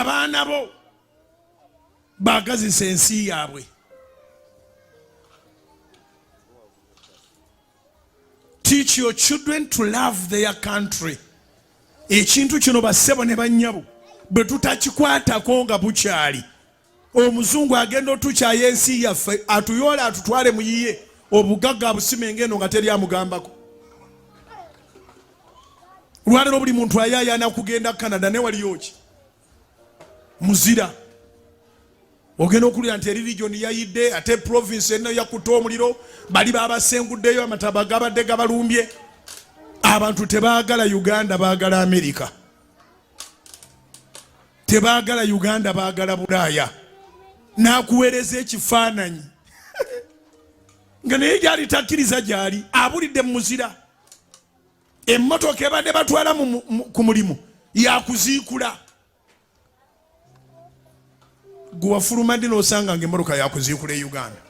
Abaana bo baagazisa ensi yaabwe. Teach your children to love their country. Ekintu kino bassebo ne bannyabo bwe tutakikwatako nga bukyali, omuzungu agenda otukyaya ensi yaffe, atuyoola atutwale mu yiye, obugagga abusime ng'eno nga teri amugambako. Lwaleero buli muntu ayayaana kugenda Canada, ne waliyo ki? Muzira. Ogenda okulira nti eri region yayidde, ate province eno yakutte omuliro, bali babasenguddeyo, amataba gabadde gabalumbye. Abantu tebaagala Uganda, baagala Amerika. Tebaagala Uganda, baagala Bulaaya. N'akuweereza ekifaananyi nga naye gyali takkiriza, gyali abulidde mu muzira. Emmotoka ebadde batwala ku mulimu yakuziikula. Gwe wafuluma ddi n'osanga nga emmotoka yakuziikula e Uganda?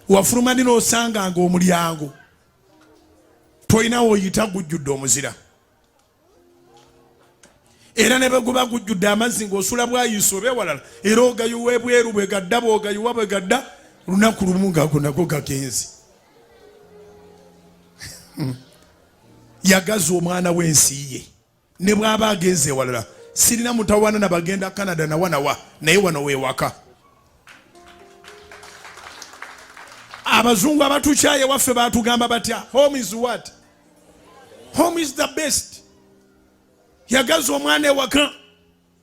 Wafuluma ddi n'osanga nga omulyango tolina woyita, gujjudde omuzira? Era ne bweguba gujjudde amazzi ng'osula bwayiisa oba ewalala, era ogayiwa ebweru bwe gadda, bw'ogayiwa bwe gadda, lunaku lumu ng'ago nago gagenze. Yagaza omwana w'ensi ye ne bw'aba agenze ewalala. Sirina mutawaana na bagenda Canada nawanawa, naye wano weewaka. Abazungu abatukyaye waffe batugamba batya? Home is what? Home is the best. Yagaza omwana ewaka.